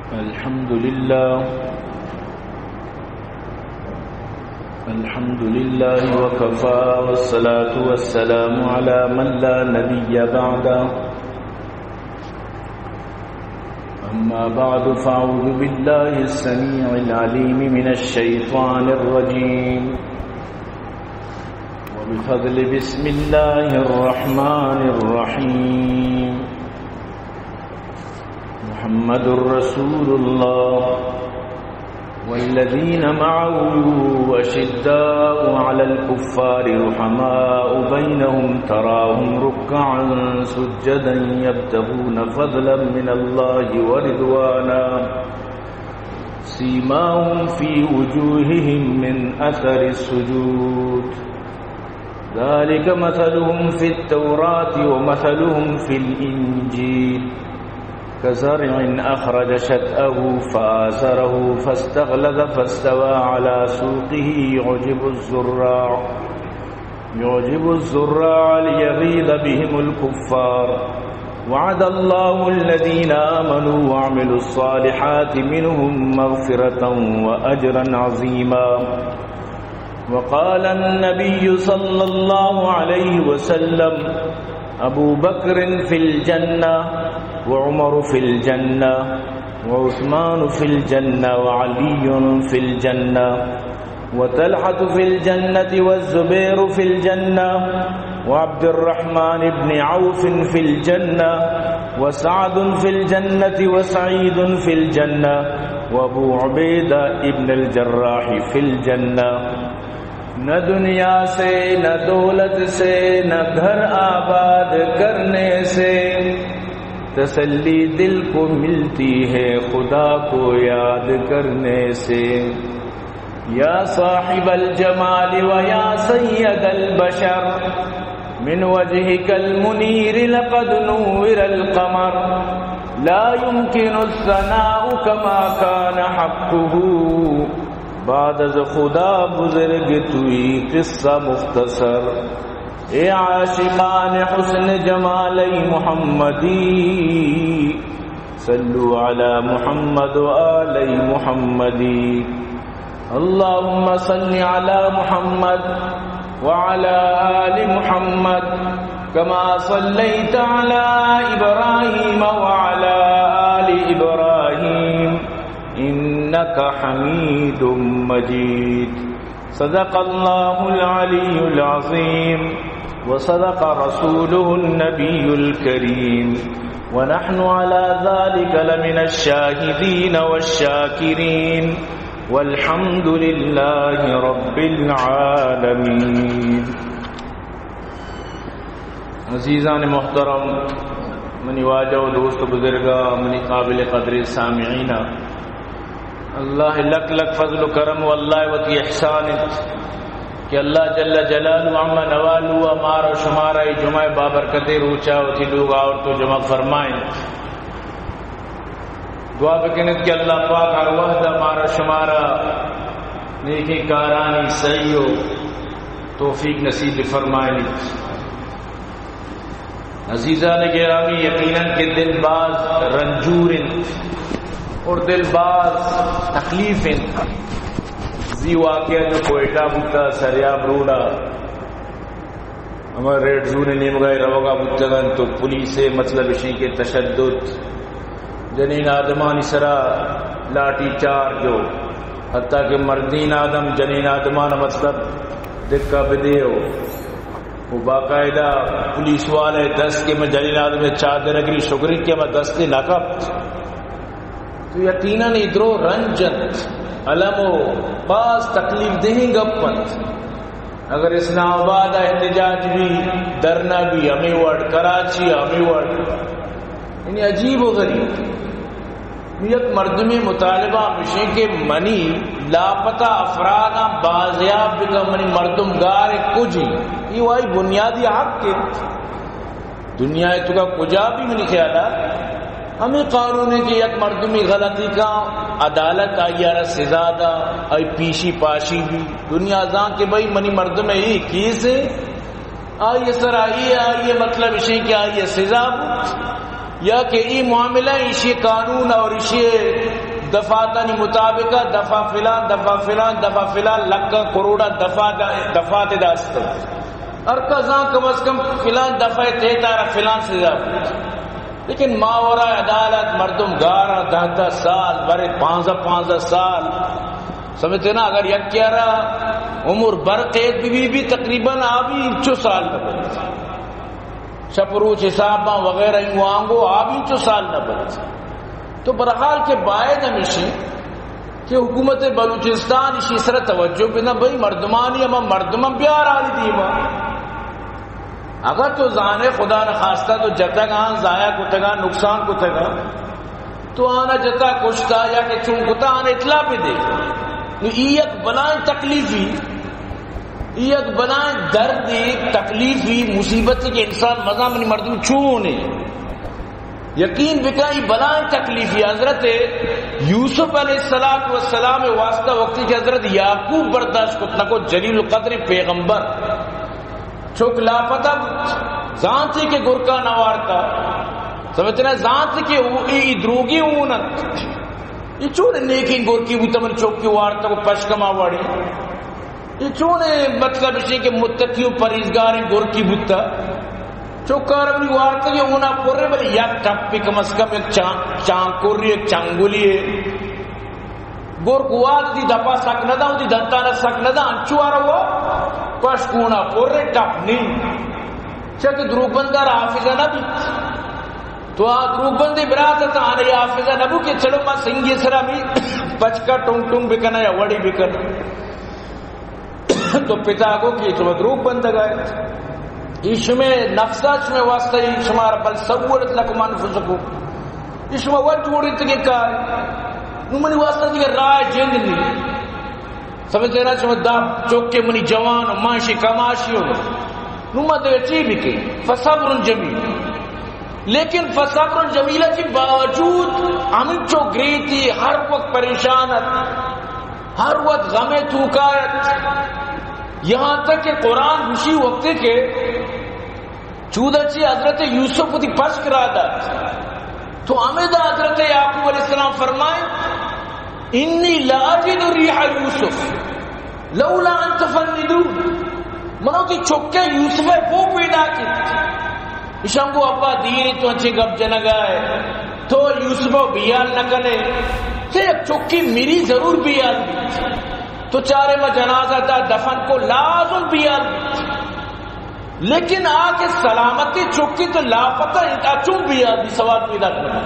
الحمد لله. الحمد لله وكفى، والصلاة والسلام على من لا نبي بعده. أما بعد، فأعوذ بالله السميع العليم من الشيطان الرجيم. وبفضل بسم الله الرحمن الرحيم. محمد رسول الله والذين معه أشداء على الكفار رحماء بينهم تراهم ركعا سجدا يبتغون فضلا من الله ورضوانا سيماهم في وجوههم من أثر السجود ذلك مثلهم في التوراة ومثلهم في الإنجيل كزرع أخرج شطأه فآزره فاستغلظ فاستوى على سوقه يعجب الزراع يعجب الزراع ليغيظ بهم الكفار وعد الله الذين آمنوا وعملوا الصالحات منهم مغفرة وأجرا عظيما. وقال النبي صلى الله عليه وسلم: أبو بكر في الجنة، وعمر في الجنة، وعثمان في الجنة، وعلي في الجنة، وطلحة في الجنة، والزبير في الجنة، وعبد الرحمن بن عوف في الجنة، وسعد في الجنة، وسعيد في الجنة، وأبو عبيدة بن الجراح في الجنة. نہ دنیا سے، نہ دولت سے، نہ گھر آباد کرنے سے، تسلی دل کو ملتی ہے خدا کو یاد کرنے سے. يا صاحب الجمال ويا سيد البشر، من وجهك المنير لقد نور القمر، لا يمكن الثناء كما كان حقه، بعد از خدا بزرگ توئی قصہ مختصر. اے عاشقان حسن جمال محمدی، صلوا على محمد وآل محمد. اللهم صل على محمد وعلى آل محمد كما صليت على إبراهيم وعلى آل إبراهيم إنك حميد مجيد. صدق الله العلي العظيم وصدق رسوله النبي الكريم ونحن على ذلك لمن الشاهدين والشاكرين والحمد لله رب العالمين. عزیزان محترم، منی واجہ و دوست و بزرگاں، منی قابل قدر سامعین، اللہ لک لک فضل و کرم و اللہ وتی احسان انت کہ اللہ جل جلالہ عم نوالہ مارا و شمارا اے جمعہ بابرکتے روچا وتی لوگ آورت و جمع فرمائنت. دعا بکنت کہ اللہ پاک ہر وہد مارا شمارا نیکیں کارانی سعی و توفیق نصیب فرمائنیت. عزیزان گرامی، یقیناً کہ دل باز رنجور انت اور دل باز تکلیف انت. زی واقعہ جو کوئٹہ بوتا، سریاب روڈا، ہما ریڈ زون نیمگا روگا بوتگن تو پولیس، مطلب اشی کہ تشدد، جنین آدمانی سرا لاٹھی چارج و حتیٰ کہ مردین آدم جنین آدمان مطلب دکا بدے و و باقاعدہ پولیس والے دست کہ من جنین آدم چادر اگری شگری کہ من دستی نہ کپت، تو یقیناً اے درو رنج انت، الم و باز تکلیف دہیں گپ انت. اگر اسلام آباد احتجاج بھی، دھرنا بھی ہمیں وڑ، کراچی ہمیں وڑ، یعنی عجیب و غریب. یک مردمے مطالبہ ہمیشیں کہ منی لاپتہ افراداں بازیاب بکن، منی مردم گار کجی، یہ وائی بنیادی حق ہے. دنیا تو کا کجا بھی منی خیال ہے ہمیں قانون ہے کہ یک مردمی غلطی کا عدالت آئی را سزا دا، آئی پیشی پاشی بھی. دنیا زان کہ بھائی منی مردم ہے یہ کیس ہے، آئی سر آئی، آئی مطلب اشیں کہ آئی سزا بوت. یا کہ ای معاملہ ایشی قانون اور ایشی دفعاتانی مطابق، دفعہ فلان، دفعہ فلان، دفعہ فلان، لکھاں کروڑاں دفعہ دا، دفعات داشت۔ ہر کساں کم از کم فلان دفعہ تیتارا فلان سزا۔ لیکن ماورا عدالت مردم گارا دہ دہ سال، برے پانزدہ پانزدہ سال۔ سمجھتے نا؟ اگر یک یارا عمر بر قید بھی، بھی تقریباً آ بھی انچو سال نہ بنت۔ شپ روچ حساب باں وغیرہ انگو آنگو آ بھی انچو سال نہ بنت۔ تو برحال کہ باید ہمیشی کہ حکومت بلوچستان اشی سر توجہ بنا، بھئی مردمانی ہما مردمان بیار آنی دیما۔ اگر تو زانے خدا نخواستہ تو جتگاں، ضائع کتگاں، نقصان کتگاں، تو آنا جتا کشتا یا کہ چون کتا، آنا اطلاع بدے۔ نو ای یک بلائیں تکلیفی، ای یک بلائیں دردی، تکلیفی، مصیبتی کہ انسان مزا منی مردم چون ہے۔ یقین بکن ای بلائیں تکلیفی۔ حضرت یوسف علیہ الصلوۃ والسلام واسطہ وقتی کہ حضرت یعقوب برداشت کت نکو، جلیل القدر پیغمبر، چک لاپتہ بوت، زانتی کہ گرکا نہ وارتا۔ سمجھتے نا؟ زانتی کہ او، ای، ای دروگی اون انت۔ ای چون نیکیں گرکی بوتا، من چکی وارتا کو پشکما واڑی۔ ای چون، مطلب اشی کہ متقی و پرہیزگاریں گرکی بوتا۔ چکار منی وارتا کہ اونا پرے، بلے یک ٹپی کم از کم، یک چان-، چانکوری، یک چنگولی ہے۔ گرک واد دی دپا سک ندا، دی دنتانا سک ندا، انچو آرا وہ پشکونا پرے ٹپ نی۔ چہ کہ دروگ بندار حافظہ نہ بیت۔ تو آ دروگ بندے برات تا آنے حافظہ نہ بو کہ چلو ما سنگی سرا می پچکا ٹنگ ٹنگ بکنا یا وڑی بکنا۔ تو پتا کو کہ تو دروگ بندگا ہے۔ ای شمے نفسا شمے واسطہ ای شمار بل سولت لکم انفسکم۔ ای شما وقت وڑی تگے کار۔ نو منی واسطہ دیگه راہ جند نی۔ سمجھتے نا؟ شما دا چوکے منی جوان و ماشی کماشی ہو۔ نو ما دیگه چی بکے؟ فصبر جمیل۔ لیکن فصبر جمیل چی باوجود ہمچو گریتی، ہر وقت پریشان ات، ہر وقت غم توکا ات۔ یہاں تک کہ قرآن گوشی وقتے کہ چودا چی حضرت یوسف وتی پشک را دات۔ تو ہمیں دا حضرت یعقوب علیہ السلام فرمائے، انی لاجد ریح یوسف لولا ان تفندون۔ من وتی چکے یوسف ء بو پیدا کت۔ ایشاں گو ابا دیری تو انچے گپ جنگا ہے، تو یوسف ء بیال نہ کنے، تو یک چکی میری ضرور بیال بیت۔ تو چارے ما جنازہ دا دفن کو لازم بیال بیت۔ لیکن آ کہ سلامتی چکی تو لاپتہ انت، آ چون بیال بی؟ سوال پیدا کرنا۔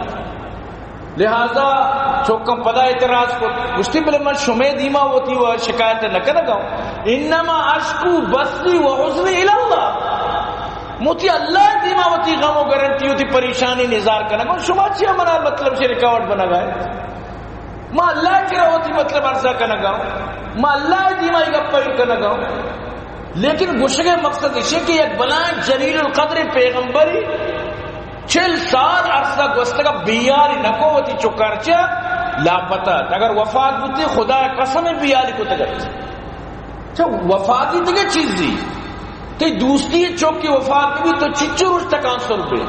لہذا چکم پدا اعتراض کو، گوشتی بلے من شمے دیما وتی و شکایت نہ کنگا ہوں۔ انما اشکو بثی و حزنی الی اللہ۔ موتی اللہ دیما وتی غم و گرنتی وتی پریشانی نظار کنگا ہوں۔ شما چیا منا مطلب سے ریکارڈ بنگا ہے؟ ما اللہ کرا وتی مطلب عرضہ کنگا ہوں۔ ما اللہ دیما ای گپ پیر کنگا ہوں۔ لیکن گوشگے مقصد اشی کہ یک بلائیں جلیل القدر پیغمبری چل سال عرصہ گوستگا بیاری نکو وتی چکار چا لاپتہ ات۔ اگر وفات بوتی خدا قسم بیاری کتگ ات۔ چا وفاتی دیگه چیزی۔ تی دوستی چوکی وفات بھی تو چچو روش تکان سر بے۔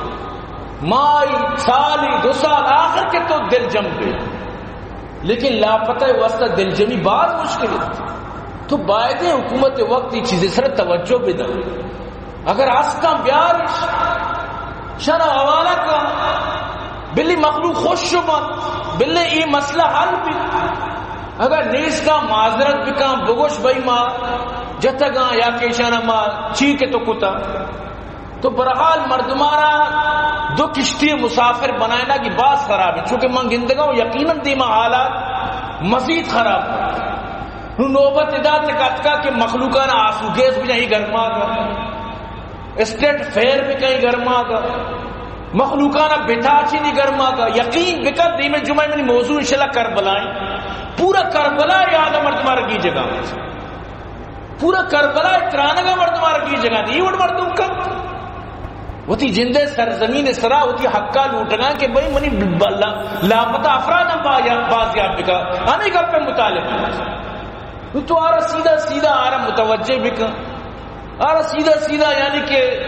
مائی، سالی، دو سال، آخر کے تو دل جم بے۔ لیکن لاپتہ واسطہ دلجمی باز مشکل ہے۔ تو باید ہے حکومت وقت یہ چیزیں سر توجہ بدن۔ اگر ہستاں بیارش، شنا حوالہ کن، بلی مخلوق خوش بن، بلی یہ مسئلہ حل بھی۔ اگر نیستاں معذرت بکن، بگوش بھائی ما جتگاں یا کہ شنا ما چی کہ تو کتا۔ تو برحال مردمارا دو کشتی مسافر بنائنا کی باز خراب ہے، چونکہ من گندگا ہوں یقیناً دیما حالات مزید خراب ہوں۔ نو نوبت ادا تک اتکا کہ مخلوقانا آسو گیس بجائیں گرما کا، اسٹیٹ فیئر بکائیں گرما کا، مخلوقانا بتاچی نی گرما کا۔ یقین بکا دیمے جمعہ منی موضوع انشاءاللہ کربلائیں، پورا کربلا یاد مردمارا کی جگہ۔ پورا کربلا ء ترانگ ء مردم آرگی جگہ دی، اے وڑ مردم کنت۔ وتی جند ء سرزمین ء سرا وتی حقا لوٹگاں کہ بھئی منی ب-، لا-، لاپتہ افراد ہم با-، بازیاب بکا۔ ہمیں گپ ء مطالبہ۔ نو تو آرا سیدھا سیدھا آرا متوجہ بکن۔ آرا سیدھا سیدھا یعنی کہ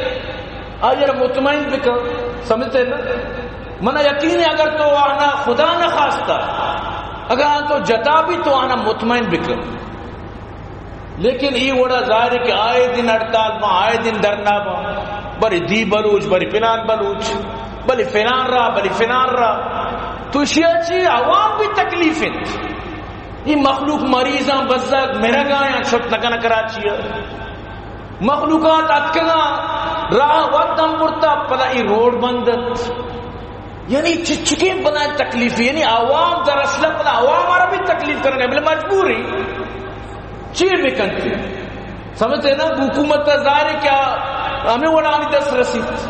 آئی ء را مطمئن بکن۔ سمجھتے نا؟ منا یقین ہے اگر تو آنا خدا نہ خواستہ، اگر آن تو جتا بھی تو آنا مطمئن بکن۔ لیکن ای وڑا ظاہر ہے کہ آئے دن ہڑتال با، آئے دن دھرنا با، بلے دی بلوچ، بلے فلان بلوچ، بلے فلان را، بلے فلان را۔ تو اشیا چی عوام بھی تکلیف انت۔ ای مخلوق مریضاں بزگ مرگاں یا چھت نہ کن کراچی ء۔ مخلوقات اتکگاں، راہ وت دم برتا، پدا ای روڈ بند انت۔ یعنی چچکیں بلائیں تکلیف، یعنی عوام دراصل پدا عوام آرا بھی تکلیف کرنے، بلے مجبوری چی بکنتی؟ سمجھتے نا؟ حکومت ظاہر ہے کیا ہمیں وڑانی دست رسیت،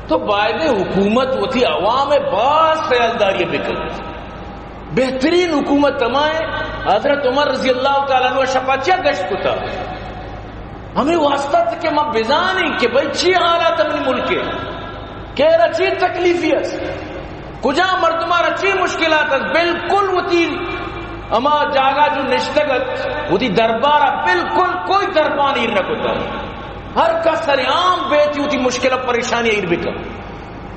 تو باید حکومت وتی عوام باز خیالداری بکنت۔ بہترین حکومت ہمائیں، حضرت عمر رضی اللہ تعالیٰ عنہ شپا چیا گشت کتا؟ ہمیں واسطہ تھا کہ ما بزانیں کہ بھئی چی حالات منی ملک ہے، کیرا چی تکلیفی است، کجا مردمارا چی مشکلات است، بالکل وتی ہما جاگہ جو نشتگ ات، وتی دربارا بالکل کوئی دربان ایر نہ کتا۔ ہر کس سر عام بیتی وتی مشکل پریشانی ایر بکن۔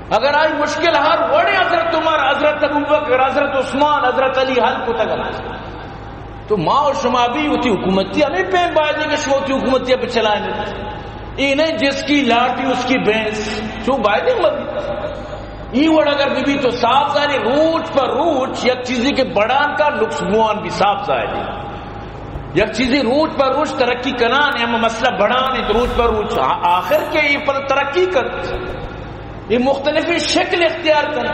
اگر آئی مشکل ہر وڑے حضرت عمر، حضرت ابوبکر، حضرت عثمان، حضرت علی حل کتگ انت، تو ما و شما بھی وتی حکومتی ہمیں پیم بایدیں کہ شما وتی حکومتی بچلائیں۔ اے نہیں جس کی لاٹھی اس کی بھینس، چو بایدیں مبی۔ ای وڑ اگر بی بی تو صاف ظاہر ہے روچ پر روچ یک چیزی کے بڑھان کا نقص بوان بھی صاف ظاہر ہے۔ یک چیزی روچ پر روچ ترقی کنان ہے، ہم مسئلہ بڑھان ہے تو روچ پر روچ آ-، آخر کے یہ پر ترقی کر۔ یہ مختلف شکل اختیار کن۔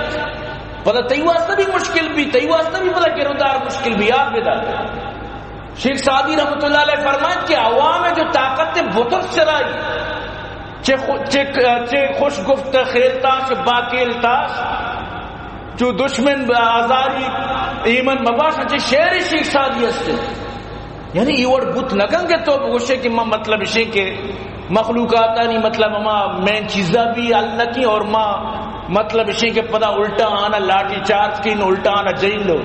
پدا تئی واسطہ بھی مشکل بھی، تئی واسطہ بھی پدا گرودار مشکل بھی، یاد بدار۔ شیخ سعدی رحمت اللہ علیہ فرمائیں کہ عوام جو طاقت بتر چرائی، چہ خو-، چہ، چہ خوش گفت خیل تاش، باکیل تاش، چو دشمن آزاری ایمن مباش، چہ شعر شیخ سعدی است۔ یعنی ای وڑ بوت نہ کن کہ تو بگوشے کہ ما مطلب اشیں کہ مخلوقاتانی مطلب ہما مین چیزا بھی حل نہ کی اور ما مطلب اشیں کہ پدا الٹا آنا لاٹھی چارج کین، الٹا آنا جیل لو،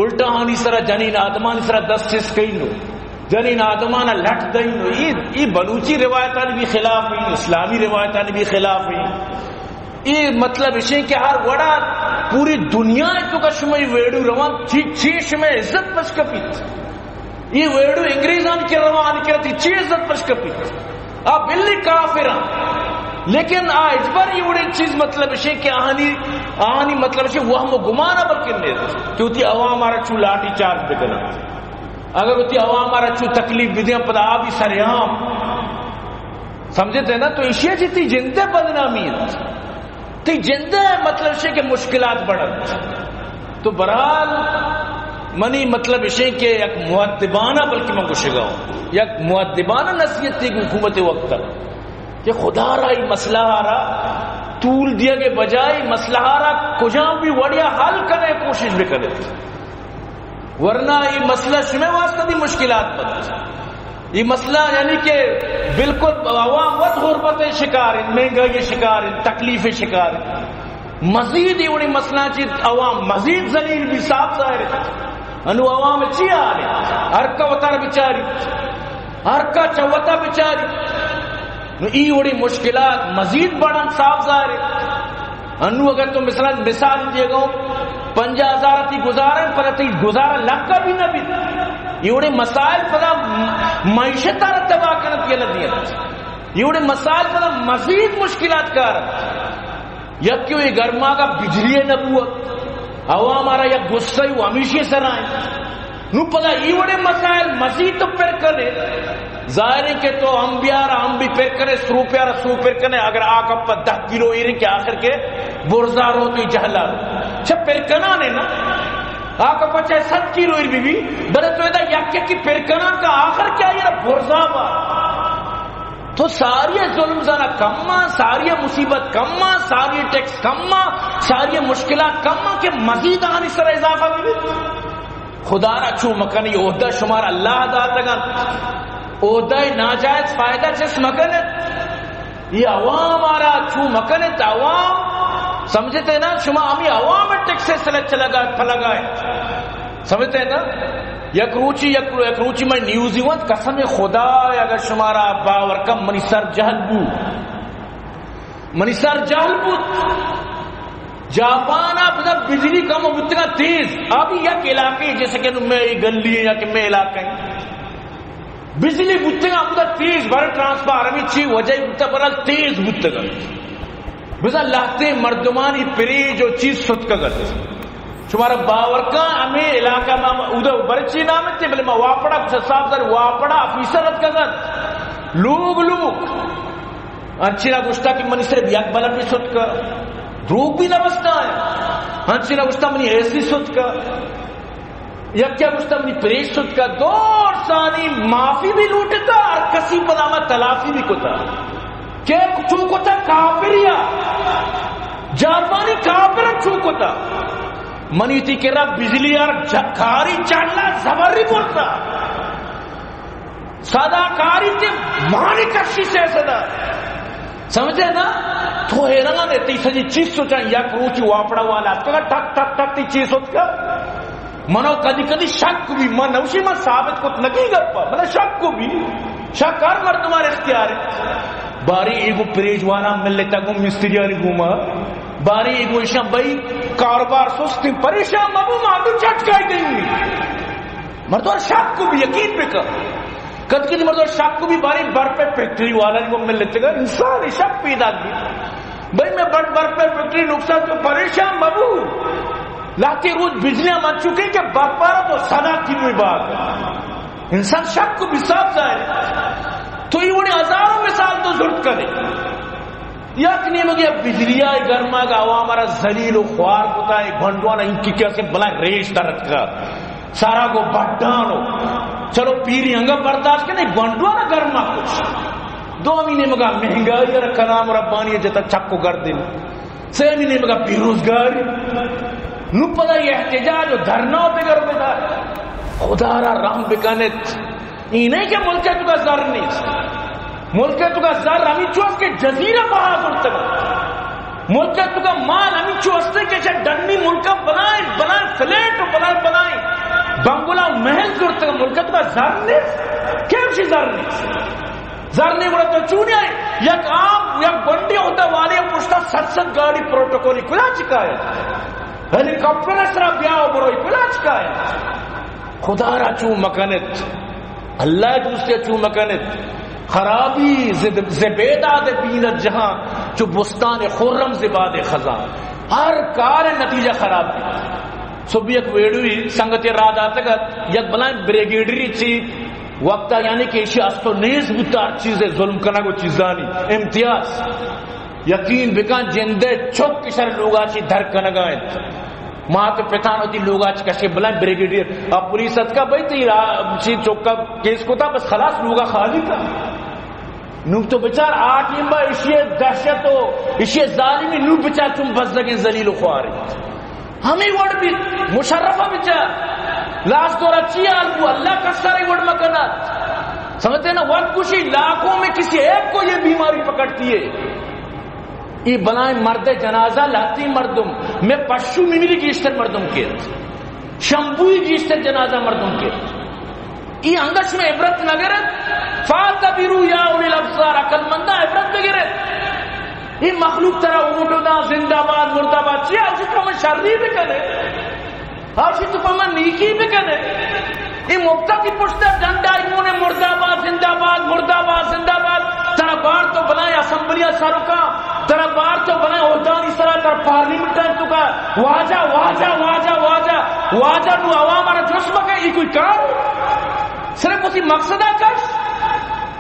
الٹا آنی سرا جنین آدمانی سرا دست چست کین لو، جنین آدمانا لٹ دین لو۔ ای، ای بلوچی روایتانی بھی خلاف ہیں، اسلامی روایتانی بھی خلاف ہیں۔ ای مطلب اشیں کہ ہر وڑا پوری دنیا تو کا شما ویڈیو روان چی، چی شما عزت پش کپیت۔ یہ ویڈو انگریزان کے روان کرتی چی عزت پش کپی۔ آ بلی کافران۔ لیکن آ اجبر یہ وڑے چیز مطلب شے کہ آہانی، آہانی مطلب شے وہم و گمان بلکہ نہیں کہ ہوتی عوام آرا چو لاٹھی چارج بکنا۔ اگر ہوتی عوام آرا چو تکلیف بدیاں پدا آ بھی سر عام۔ سمجھتے ہیں نا؟ تو ایشیا چی تئی جندے بدنامی ہے۔ تئی جندے مطلب شے کہ مشکلات بڑھن۔ تو بہرحال منی مطلب اشیں کہ یک مؤدبانہ، بلکہ من گوشگا ہوں، یک مؤدبانہ نصیحت تھی حکومت وقت کہ خدا را ای مسئلہ را طول دیا کے بجائے مسئلہ را کجام بھی وڑیا حل کرنے کوشش بکنے، ورنہ ای مسئلہ شمے واسطہ بھی مشکلات بنت۔ یہ مسئلہ یعنی کہ بالکل عوام وت غربت شکار ہیں، مہنگائی شکار ہیں، تکلیف شکار ہیں۔ مزید یہ وڑی مسئلہ چیز عوام مزید ذلیل بھی صاف ظاہر ہے۔ انو عوام چی حال ہے؟ ہر کا وتارا بیچاری، ہر کا چوتا بیچاری۔ نو ای وڑی مشکلات مزید بڑھن صاف ظاہر ہے۔ انو اگر تو مثلاً مثال دیے گا، پنجاہ ہزار تی گزارن، پر تی گزارا لکھ کا بھی نہ بھی۔ یہ وڑے مسائل پدا معیشت تارا تباہ کرت یہ لدیت۔ یہ وڑے مسائل پدا مزید مشکلات کار۔ یک کہ یہ گرما کا بجلی نہ بوت، عوام آرا یک غصہ ہی وہ ہمیشہ سرائیں۔ نو پدا ای وڑے مسائل مزید تو پر کرے۔ ظاہر ہے کہ تو ہم بیار، ہم بھی پر کرے، سرو پیار، سرو پر کرے۔ اگر آ کپ دہ کلو ایر کہ آخر کے برزا رو تو جہلا رو۔ چھ پر کنا نے نا۔ آ کپ چاہے ست کلو ایر بھی بھی، بلے تو ادا یک یک کی پر کنا کا آخر کیا یہ برزا با۔ تو ساری ظلم زنا کم آ، ساری مصیبت کم آ، ساری ٹیکس کم آ، ساری مشکلات کم آ کہ مزید آنی سر اضافہ بھی۔ خدا را چو مکن، یہ عہدہ شمار اللہ داتگن، عہدہ ناجائز فائدہ چس مکن۔ یہ عوام آرا چو مکن، عوام سمجھتے نا، شما ہمیں عوام ٹیکس سے سلچ لگا، پلگا ہے۔ سمجھتے ہیں نا؟ یک روچی، یک، یک روچی میں نیوزی وانت، قسم خدا اگر شمارا باور کم منی سر جہل بو، منی سر جہل بو۔ جاپان ءَ پدا بجلی کم بوتگا تیز، ابھی یک علاقے جیسے کہ میں گلی ہے یا کہ میں علاقہ ہے، بجلی بوتگا پدا تیز، بر ٹرانسفارمی چی وجہ بوتا، برال تیز بوتگا، بزاں لہتیں مردمانی پریج و چیز ستکگ ات۔ شمارا باور کن، ہمے علاقہ ما اودا برچی نام تے، بلے ما واپڑا کچھ صاحب در واپڑا آفیسر اتکگ ات۔ لوگ، لوگ۔ انچینا گوشتا کہ منی صرف یک بلب بھی ستکا۔ دروگ بھی نہ بستا ہے۔ انچینا گوشتا منی اے سی ستکا۔ یکیا گوشتا منی پریج ستکا۔ دور سانی معافی بھی لوٹتا، ہر کسی پدا ما تلافی بھی کتا۔ کہ چو کتا کافریا، جاپانی کافر چو کتا۔ منی تی کرا بجلی ار جھکاری چڑلا زبری برتا۔ صدا کاری تے مانی کشی سے صدا۔ سمجھے نا؟ تو حیران ہے، تی سجی چیز سوچا، یک روچی واپڑا والا اتکا، ٹک ٹک ٹک تی چیز اتکا۔ منو کدی کدی شک بھی، من نوشی من ثابت کت نکی گپا، بلے شک کو بھی، شک ہر مردمار اختیار ہے۔ باری ایگو پریج والا ملتا گو مستریانی گوما، باری ایگو ایشان بھائی کاروبار سستی، پریشان مبو، ما تو چٹکائی دیں گے۔ مردم شک کو بھی یقین بکن۔ کد کدی مردم شک کو بھی باری برپے فیکٹری والا کو مل لیتے گا، انسان شک پیدا کی۔ بھائی میں بڑ برپے فیکٹری نقصان تو پریشان مبو۔ لاتی روچ بجلی من چکے کہ برپارا تو صدا کی کوئی بات۔ انسان شک کو بھی صاف ظاہر ہے۔ تو یہ وڑی ہزاروں مثال تو ضرورت کرے۔ یک نیمگے بجلی ءَ گرماگ ءَ عوام را ذلیل و خوار کتا، اے گونڈوانا اینکی کہ اسے بلائیں ریش درتکا، سارا گو بڈان و چلو پیری انگا برداشت کنے، گونڈوانا گرما کچھ۔ دومی نیمگا مہنگائی را کلام ربانی جتا چک و گردن۔ سیمی نیمگا بے روزگاری۔ نو پدا یہ احتجاج و دھرنا بگر بدار۔ خدا را رحم بکنت۔ ای نہیں کہ ملک ءِ توکا زر نیست۔ ملک ءِ توکا زر ہمینچو است کہ جزیرہ بہا زرتگ۔ ملک ءِ توکا مال ہمینچو است کہ چہ ڈنی ملک ءَ بلائیں، بلائیں فلیٹ و بلائیں، بلائیں بنگلہ و محل زرتگ۔ ملک ءِ توکا زر نیست۔ کیمشی زر نیست؟ زر نہیں گڑا تو چونی آئے؟ یک عام، یک بنڈی ہوتا والے پشتا ست ست گاڑی پروٹوکولی کجا چکا ہے؟ ہیلی کاپٹر ءِ سرا بیا و بروئی کجا چکا ہے؟ خدا را چو مکنت، اللہ ءِ دوستی چو مکنت۔ خرابی ز، ز بیداد بیند جہاں، چو بستان خرم ز باد خزاں۔ ہر کار نتیجہ خراب بیت۔ سبی یک ویڈیوی سنگتے را داتگ ات، یک بلائیں بریگیڈری چی وقتا یعنی کہ ایشی است و نیست بوتا، ہر چیز ظلم کنگ و چیزانی امتیاز۔ یقین بکن جندے چک شر لوگا چی در کنگا انت۔ مات پتان وتی لوگا چی کشے بلائیں بریگیڈیئر۔ اب پولیس اتکا بھئی تی را، چی چکا کیس کتا بس خلاص لوگا خالی کا۔ نو تو بچار آ ٹیم با ایشی دہشت و ایشی ظالمی نو بچار چون بزگیں ذلیل و خواری۔ ہمے وڑ بیت، مشرفا بچار۔ لاس دورا چی حال بو، اللہ کسر ای وڑ مکنات۔ سمجھتے ہیں نا، وقت کشی لاکھوں میں کسی ایک کو یہ بیماری پکڑتی ہے۔ ای بلائیں مرد جنازہ لہتی مردم، میں پشو میمیری گیشتر مردم کیت۔ شمبوئی گیشتر جنازہ مردم کیت۔ ای انگت شما عبرت نگرت؟ فاعتبروا یا اولی الابصار، عقل منداں عبرت بگرت۔ ای مخلوق ترا اونڈو دا، زندہ باد، مردہ باد، چیا؟ آ چی تو پہ من شری بکنے، آ چی تو پہ من نیکی بکنے۔ ای مبتدی پشتا ڈنڈائی مونے، مردہ باد، زندہ باد، مردہ باد، زندہ باد۔ ترا بار تو بلائیں اسمبلی سروکا، ترا بار تو بلائیں عہدانی سرا، ترا پارلیمنٹ توکا واجہ، واجہ، واجہ، واجہ، واجہ۔ نو عوام را جست مکن، ای کوئی کار؟ صرف اسی مقصد کش۔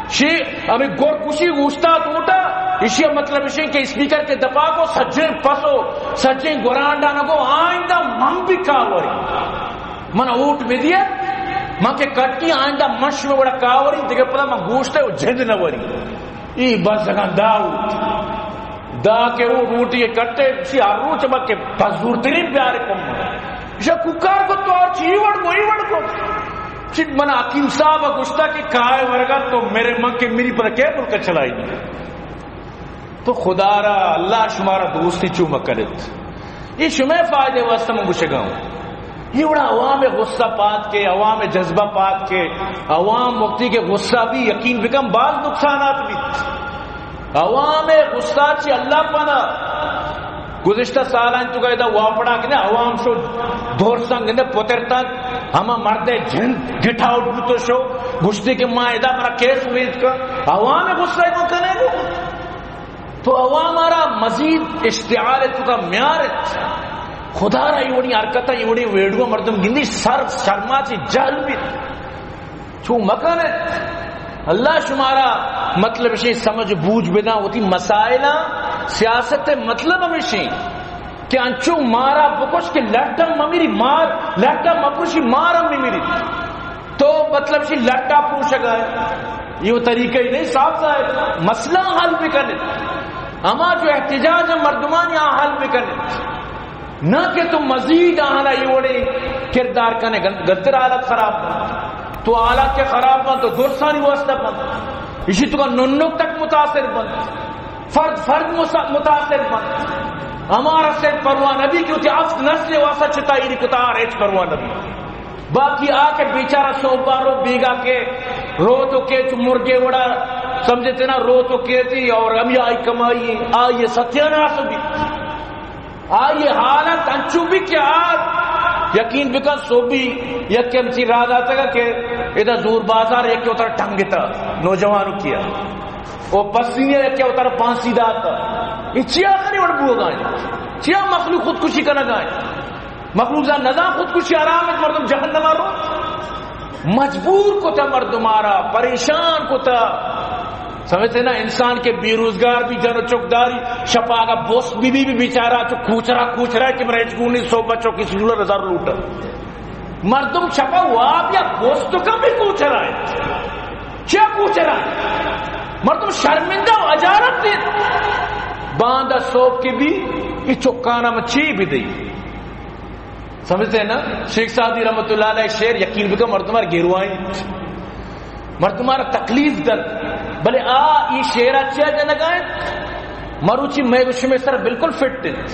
شی ہمیں گور کشی اوشتات اوٹا، ایشی مطلب ایشی کہ اسپیکر کے دپا کو سجیں پسو، سجیں گورانڈا نگو آئندہ من بھی کاوری۔ من اوٹ بدیے، من کہ کٹی آئندہ من شما وڑا کاوری، دیگه پدا من گوشتے و جند نوری۔ ای بس اگاں دا اوٹ۔ دا کہ او روٹی کٹے، سی ہر روچ با کہ پزورترین بیارے کم۔ ایشا کوکار کو تو اور چی وڑ کو، ای وڑ کو۔ چی من حکیم صاحب گوشتا کہ کائے ورگا تو میرے من کے میری پتہ کیا ملک چلائی۔ تو خدا را، اللہ شمارا دوستی چو مکنت۔ یہ شمے فائدے واسطہ من گوشگا ہوں۔ یہ وڑا عوام غصہ پات کے، عوام جذبہ پات کے، عوام وقتی کے غصہ بھی یقین بکن باز نقصانات بھی۔ عوام غصہ چی اللہ پنا۔ گزشتہ سالانی توکا ادا واپڈا کہ نہ عوام شو دور سنگ نہ پترتگ، ہما مردے جند گٹ آؤٹ بوتو شو، گشتی کہ ما ادا مرا کیس امید کا، عوام غصہ کو کنے گو۔ تو عوام آرا مزید اشتعال توکا میارت۔ خدا را ایوڑی حرکت، ایوڑی ویڈیو مردم گندی سر شرما چی جہل بیت۔ چو مکن ات۔ اللہ شمارا مطلب شی سمجھ بوجھ بداں وتی مسائلاں۔ سیاست مطلب ہمیشی کہ انچو مارا بکش کہ لٹ ہم ممیری مار، لٹ ہم مپروشی مار ہم ممیری۔ تو مطلب شی لٹا پروشگا ہے۔ یہ وہ طریقہ ہی نہیں، صاف ظاہر۔ مسئلہ حل بکنے۔ ہما جو احتجاج ہے مردمانی آ حل بکنے۔ نہ کہ تو مزید آہانا اے وڑیں کردار کنے، گن-، گنتر حالت خراب بنت۔ تو حالات کہ خراب بنت تو درسانی واسطہ بنت۔ اشی توکا ننک تک متاثر بنت۔ فرد فرد مسا-، متاثر بنت۔ ہمارا صرف پرواہ نبی کہ وتی ہفت نسل واسطہ چتا ایری کتا آر ہچ پرواہ نبی۔ باقی آ کہ بیچارہ سوبا رو بیگا کہ رو تو کہ چو مرگے وڑا سمجھتے نا رو تو کہتی اور ہم آئی کمائی آئی ستیاناس بھی۔ آئی حالت انچو بھی کہ آ یقین بکن سوبی یک ہمچی راہ داتگا کہ ادا زور بازار یک اتر ٹنگتا نوجوانوں کیا، او پسینے یک اتر پانسی داتا۔ یہ چیا کنے وڑ بوگا ہے؟ چیا مخلوق خودکشی کنگا ہے؟ مخلوق زان نزان خودکشی حرام ہے، مردم جہنم رو۔ مجبور کتا مردم آرا، پریشان کتا۔ سمجھتے نا، انسان کہ بے روزگار بھی جن و چک داری، شپا آگا بوس بی بی، بی بیچارہ چو کوچرا کوچرا کہ مرا ہچ گونی صوبہ چوک اسکول رزار لوٹا۔ مردم شپا واب یا بوس تو کم بھی کوچرا ہے۔ چیا کوچرا ہے؟ مردم شرمندہ و اجارت دیت۔ باندا صوب کے بھی یہ چکانا میں چی بھی دی۔ سمجھتے ہیں نا؟ شیخ سعدی رحمت اللہ علیہ شعر یقین بکن مردمار گیروائیں، مردمار تکلیف دن، بلے آ ای شعر اچھا جنگائیں۔ مروچی میں گوشی میں سر بالکل فٹ انت۔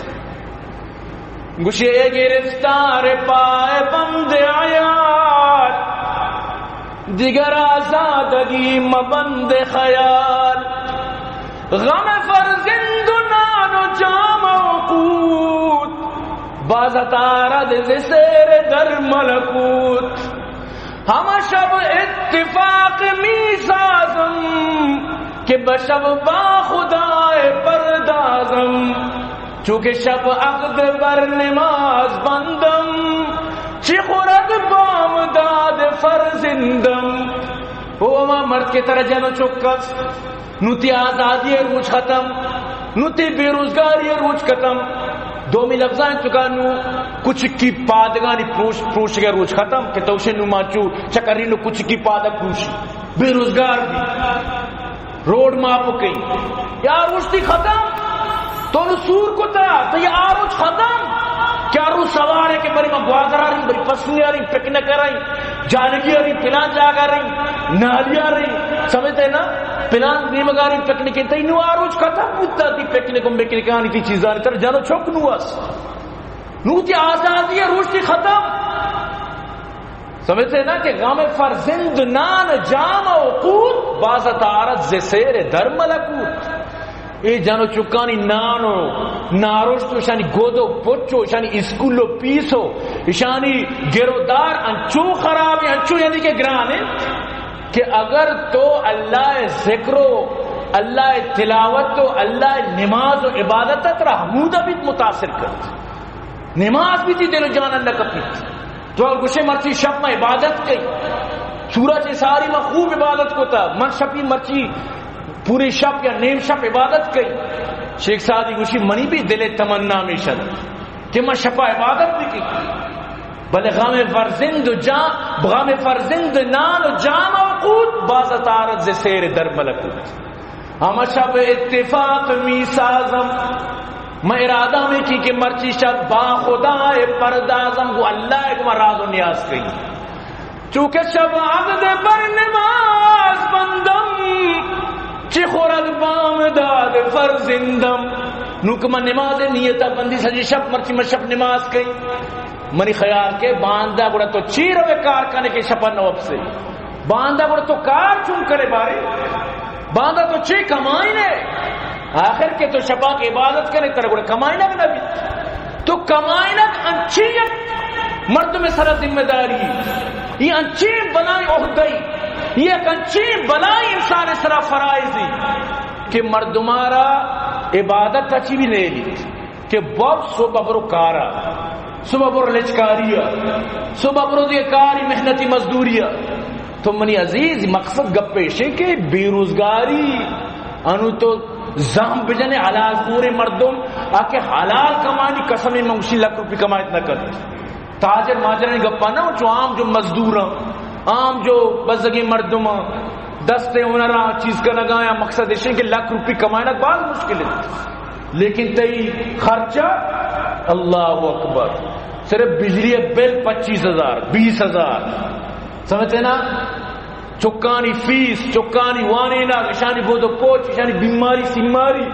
گوشی اے گرفتار پائے بند عیال، دیگر آزادگی مبند خیال۔ غم فرزند و نان و جام و قوت، باز تارد ز سیر در ملکوت۔ ہمہ شب اتفاق می سازم، کہ بہ شب با خدائے پردازم۔ چونکہ شب عقد بر نماز بندم، چی خورد بامداد فرزندم۔ او ہما مرد کہ ترا جن و چک است، نوں تئی آزادی ءِ روچ ختم، نوں تئی بے روزگاری ءِ روچ ختم۔ دومی لفظاں چکا نوں کچکی پادگانی پروش، پروشگ ءِ روچ ختم کہ تو شے نوں مانچو چکری نوں کچکی پادگ پروشی، بے روزگار بی، روڈ ماپ کئی، یا روچ تئی ختم۔ تو نوں سور کتا، تئی آ روچ ختم۔ کہ آ روچ سوار ہے کہ بری ما گوادر آ رہی، بری پسنی آ رہی، پکنک آ رہی، جانگی آ رہی، پلان جاگہ آ رہی، نالی آ رہی، سمجھتے ہیں نا؟ پلان نیمگ آ رہی پکنک، تئی نوں آ روچ ختم بوتا، تئی پکنک و مکنکانی، تئی چیزانی تر جن و چک نوں اس۔ نوں تئی آزادی ہے، روچ تئی ختم۔ سمجھتے ہیں نا کہ غم فرزند نان جام و قوت، باز تارت ز سیر در ملکوت۔ اے جن و چکانی نان و نارشت و اشانی گد و پچ و اشانی اسکول و پیس و اشانی گر و دار انچو خراب ہے، انچو یعنی کہ گران ہے کہ اگر تو اللہ ذکر و اللہ تلاوت و اللہ نماز و عبادت ترا ہمودا بیت متاثر کرت۔ نماز بھی تئی دل و جان اللہ کپیت۔ تو اگر گوشے مرچی شپ ما عبادت کئی، سورج ساری ما خوب عبادت کوتا، من شپی مرچی پوری شپ یا نیم شپ عبادت کئی۔ شیخ سعدی گوشی منی بھی دل تمنا میشد کہ من شپا عبادت بھی کئی، بلے غم فرزند و جان، غم فرزند نان و جام و قوت، باز تارت ز سیر در ملکوت۔ ہمہ شب اتفاق می سازم، من ارادہ می کی کہ مرچی شب با خدائے پردازم، گو اللہ گو من راز و نیاز کئی۔ چونکہ شب عقد بر نماز بندم، چی خورد بامداد فرزندم۔ نوں کہ من نماز نیتا بندی سجی شب، مرچی من شب نماز کئی۔ منی خیال کہ باندا گڑا تو چی روے کار کنے کہ شپا نہ وپسے؟ باندا گڑا تو کار چون کنے بارے؟ باندا تو چی کمائینے؟ آخر کہ تو شپا کہ عبادت کنے، ترا گڑا کمائنگ نہ بیت۔ تو کمائنگ انچیں یک مردم سرا ذمہ داری، یہ انچیں بلائیں عہدہ، یہ یک انچیں بلائیں انسان سرا فرائض کہ مردمارا عبادت اچی بھی نیلی۔ کہ باب صبح برو کارا، صبح برو لچکاریا، صبح برو دیگہ کاری محنتی مزدوریا۔ تو منی عزیز، مقصد گپ ایشے کہ بے روزگاری انو تو زام بجنے، حلال کورے مردم، آ کہ حلال کمانی قسم من گوشی لکھ روپی کمائیت نہ کن۔ تاجر ماجرانی گپا نہ، چو عام جو مزدور ہیں، عام جو بزگیں مردم ہیں، دست ہنر چیز کنگا یا مقصد ایشے کہ لکھ روپی کمائنا باز مشکل ہے۔ لیکن تئی خرچہ، اللہ اکبر، صرف بجلی بل پچیس ہزار، بیس ہزار، سمجھتے نا؟ چکانی فیس، چکانی وانینگ، اشانی بود و پوچ، اشانی بیماری سیماری،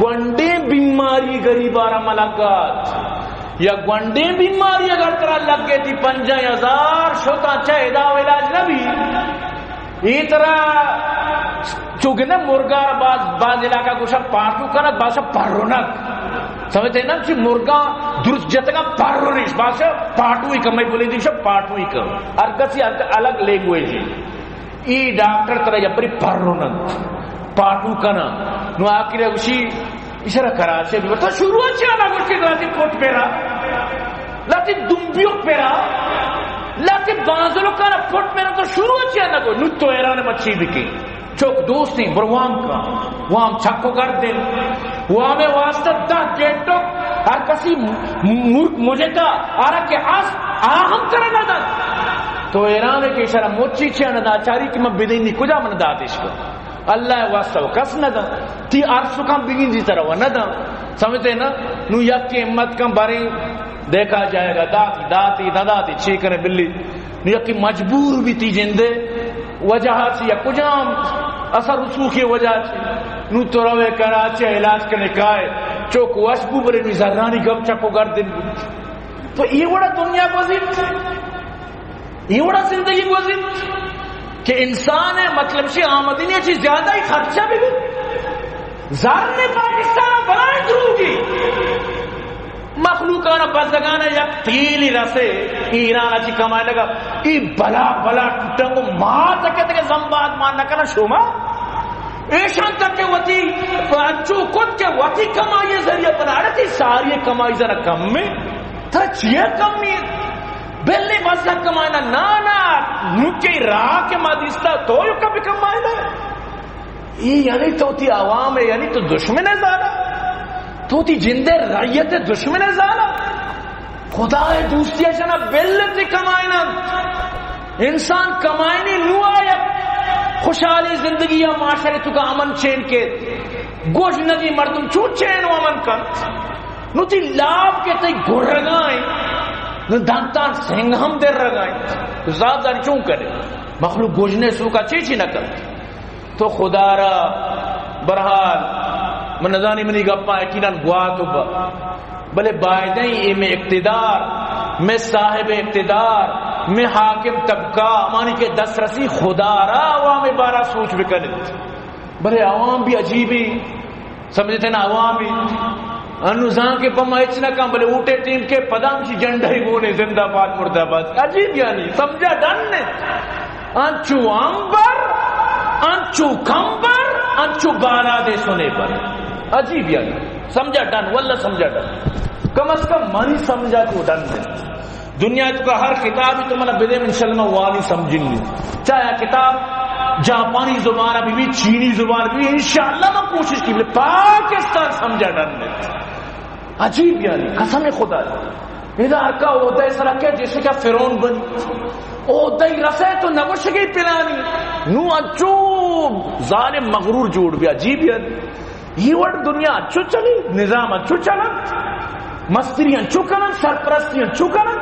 گونڈیں بیماری غریب آرا ملگات۔ یا گونڈیں بیماری اگر ترا لگے تی پنجاہ ہزار شتا چہ ادا و علاج نہ بی۔ اے ترا چوکہ نہ مرگا را باز، باز علاقہ گوشا پاٹو کنگ، بازا پرونگ۔ سمجھتے نا، چی مرگا درست جتگا پرونش، بازا پاٹوئی کن، میں بولے دیشا پاٹوئی کن۔ ہر کسی ہر الگ لینگویج ہے۔ ای ڈاکٹر ترا یپری پرونن، پاٹو کنن۔ نو آخر گوشی، اشارہ کراچی بھی تو شروع چیا نہ گوشتی، لاتی پوٹ پیرا، لاتی دمبیو پیرا، لاتی بانزلو کانا پوٹ پیرا، تو شروع چیا نہ گو۔ نو تو ایران مچی بکی۔ چوک دوستیں، بر وام کا، وام چکو گردن، وام واسطہ دہ گیٹو، ہر کسی ملک مجھے کا، آرا کے آس، آہم کرنا دا۔ تو ایران کے اشارہ مچی چیا نہ دا، چاری کہ من بدینی کجا من داتش کو۔ اللہ واسطہ و کس نہ دا۔ تی ارسکان بگین دی طرح و نہ دا۔ سمجھتے نا؟ نو یک کے ہمت کن باریں دیکھا جائے گا، داتی، داتی، نہ داتی، چی کرے بلی۔ نو یکی مجبور بیتی جندے وجہ چی، یا کجام اثر رسوخی وجہ چی۔ نو تو روے کراچی علاج کنے کائے، چوک وش بو برے نو زرانی گم چکو گردن بو۔ تو یہ وڑا دنیا گوزیت، یہ وڑا زندگی گوزیت کہ انسان ہے، مطلب شی آمدنی چی زیادہ ہی خرچہ بھی بو۔ زر نے پاکستان بلائیں دروگی۔ مخلوقانا بزگانا یک تیلی رسے، ایران اچی کمائے لگا، ای بلا بلا ٹوٹنگو ما تکے تکے زمباد مان نہ کنا شما۔ ایشان تکے وتی انچو کت کہ وتی کمائی ذریعہ بنا رہتی، ساری کمائی ذرا کم میں۔ ترا چیئے کمی؟ بلے بزگ کمائنا، نا نا، نوکے راہ کے ما دیستا تو یو کبھی کمائنا۔ ای یعنی تو تی عوام ہے، یعنی تو دشمن ہے زانا، تو تی جندے رعیت دشمن ہے زانا۔ خدا ہے دوستی ہے شنا بل تی کمائنا۔ انسان کمائنی نو آیا خوشحالی زندگی یا معاشرے تو کا امن چین کے، گوش ندی مردم چو چین و امن کن۔ نو تی لاب کے تی گرگائیں، نو دانتان سنگ ہم در رگائیں۔ تو زاب داری چون کرے؟ مخلوق گوشنے سوکا چی چی نہ کن۔ تو خدا را، برحال، من نزانی منی گپاں یقیناً گوات و با، بلے بایدیں اے میں اقتدار، میں صاحب اقتدار، میں حاکم طبقہ، مانی کے دسترسی خدا را عوام بارا سوچ بکنت۔ بلے عوام بھی عجیبیں، سمجھتے نا، عوام بھی انو زان کے پما ہچ نہ کن، بلے اوٹے ٹیم کے پدام سی جنڈا ہی گونے، زندہ باد، مردہ باد۔ عجیب یعنی، سمجھا ڈن نے۔ انچو امبر، انچو کمبر، انچو بالادے سنے بر۔ عجیب یعنی، سمجھا ڈن، واللہ سمجھا ڈن۔ کم از کم منی سمجھا تو ڈن نے۔ دنیا تو کا ہر کتاب تو منا بدے، انشاءاللہ من وانی سمجھنی۔ چاہے کتاب جاپانی زبان بھی، چینی زبان بھی، انشاءاللہ من کوشش کی، بلے پاکستان سمجھا ڈن نے۔ عجیب یعنی، قسم خدا۔ ادا ہر کا عہدہ سرا کہ جیسے کہ فرعون بنی۔ عہدہ رسے تو نگوشگی پلانی۔ نو انچو ظالم مغرور جوڑ بھی، عجیب یعنی۔ یہ وڑ دنیا انچو چلی، نظام انچو چلن، مستری انچو کنن، سرپرستی انچو کنن۔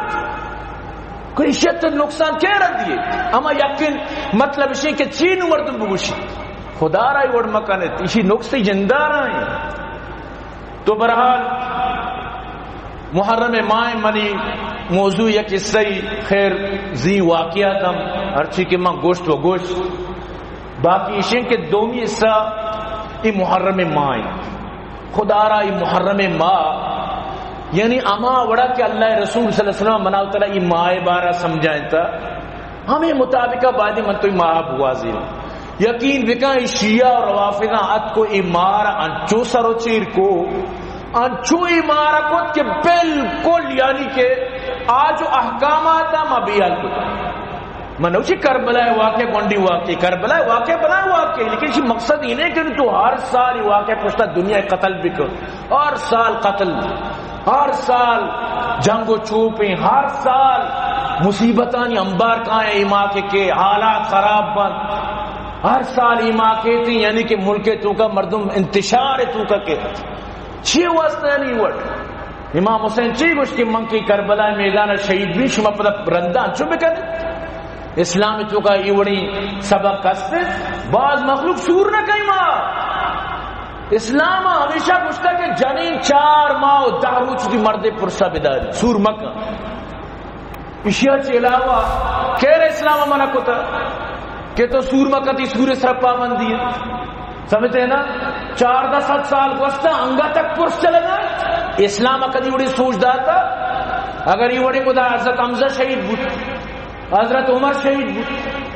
کوئی شت نقصان کیرا دیے؟ اما یقین مطلب اشی کہ چین مردم بگوشی، خدا را وڑ مکنت، اشی نقصی جندار آئیں۔ تو برحال محرم ماہ منی موضوع یک حصہ، خیر زی واقعات ہم ہرچی کہ من گوشت و گوشت، باقی اشیں کہ دومی حصہ ای محرم ماہ۔ خدا را اے محرم ماہ، یعنی ہما وڑا کہ اللہ رسول صلی اللہ علیہ وسلم منا و ترا اے ماہ بارا سمجھائینتا، ہمے مطابقا باید من تو اے ماہ بگوازیں۔ یقین بکن، اے شیعہ و روافضاں اتکو اے ماہ را انچو سر و چیر کو، انچو اے ماہ را کت کہ بالکل، یعنی کہ آ جو احکامات ما بیال کتا۔ من نوشی کربلا واقعہ گونڈی واقعہ، کربلا واقعہ بلا واقعہ، لیکن اسی مقصد یہ نہیں کہ تو ہر سال یہ واقعہ پشتا دنیا قتل بکن، ہر سال قتل، ہر سال جنگ و چوپیں، ہر سال مصیبتانی انبار کائیں، اے ماہ کے، کے حالات خراب بند، ہر سال اے ماہ کے تھی، یعنی کہ ملک توکا مردم انتشار توکا کے، چی واسطہ نہیں وٹ؟ امام حسین چی گوشت کہ من کہ کربلا میدان شہید بی، شما پدا رندا انچو بکن؟ اسلام توکا اے وڑی سبق است، باز مخلوق سور نہ کئی ما۔ اسلام ہمیشہ گوشتا کہ جنین چار ماہ و دہ روچ دی مردے پرسا بداری، سور مکن۔ اشیا چہ علاوہ کیر اسلام منع کتا کہ تو سور مکن، تی سور سر پابندی ہے۔ سمجھتے ہیں نا؟ چاردہ سد سال گوستا انگا تک پرس چلگا۔ اسلام کدی وڑی سوچ داتا؟ اگر اے وڑی خدا حضرت حمزہ شہید بوت، حضرت عمر شہید بوت،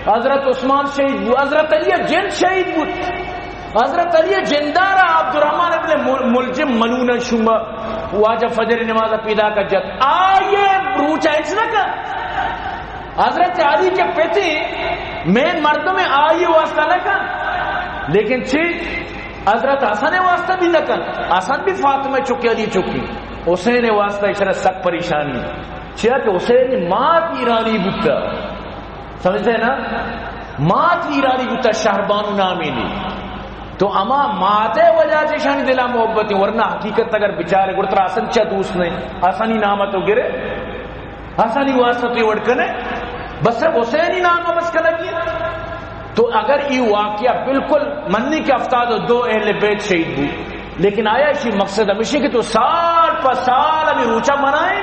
حضرت عثمان شہید بوت، حضرت علی جند شہید بوت۔ حضرت علی جندارا عبدالرحمن ابن مل-، ملجم ملعون شما واجہ فجر نماز پیدا کا جت۔ آئیے روچا ہچ نہ کن۔ حضرت علی کے پتی مین مردم آئیے واسطہ نہ کن۔ لیکن چی؟ حضرت حسن واسطہ بھی نہ کن۔ حسن بھی فاطمہ چکی، علی چکی۔ حسین واسطہ اشرا سک پریشانی۔ چیا کہ حسین مات ایرانی بوتا۔ سمجھتے ہیں نا؟ مات ایرانی بوتا، شہربانو نامی نی۔ تو اما ماتے وجہ چہ شانی دلا محبت ہیں، ورنہ حقیقت اگر بچارے گڑا ترا حسن چا دوست نہیں، حسنی نام تو گرے، حسنی واسطہ تو وڑ کنے، بس حسینی نام بس کنگی۔ تو اگر اے واقعہ بالکل منی کہ ہفتاد و دو اہل بیت شہید بو، لیکن آیا اسی مقصد ہمیشہ کہ تو سال پہ سال ہمیں روچہ منائیں؟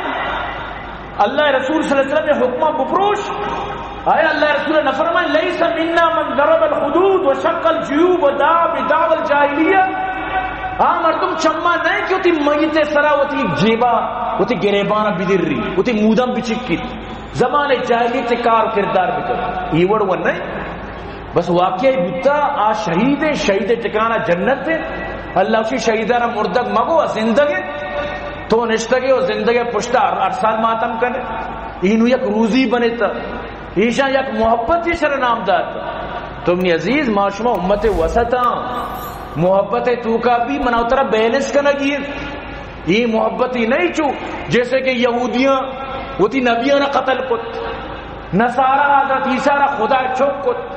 اللہ رسول صلی اللہ علیہ وسلم نے حکمہ بپروش۔ آیا اللہ رسول نہ فرمائے، "لیس منا من ضرب الخدود و شق الجیوب و دعا بدعوى الجاہلیہ"؟ آ مردم چما نہیں کہ وتی میت سرا وتی جیبا، وتی گریبانا بدری، وتی مودم بچکیت، زمان جاہلیت کار و کردار بکن۔ اے وڑ و نہیں۔ بس واقعہ بوتا، آ شہید ہیں، شہید ٹکانا جنت ہے۔ اللہ اسی شہیدانا مردگ مگو، زندگ ہے۔ تو نشتگے و زندگے پشتا ہر، ہر سال ماتم کنے۔ اینو یک روزی بنتا۔ ایشاں یک محبت شر نام دات۔ تو منی عزیز، ما شما امت وسطاں، محبت توکا بھی منا ترا بیلنس کنگی۔ اے محبتی نہیں چو، جیسے کہ یہودیاں وتی نبیانا قتل کت، نصارا حضرت عیسیٰ را خدا چک کت۔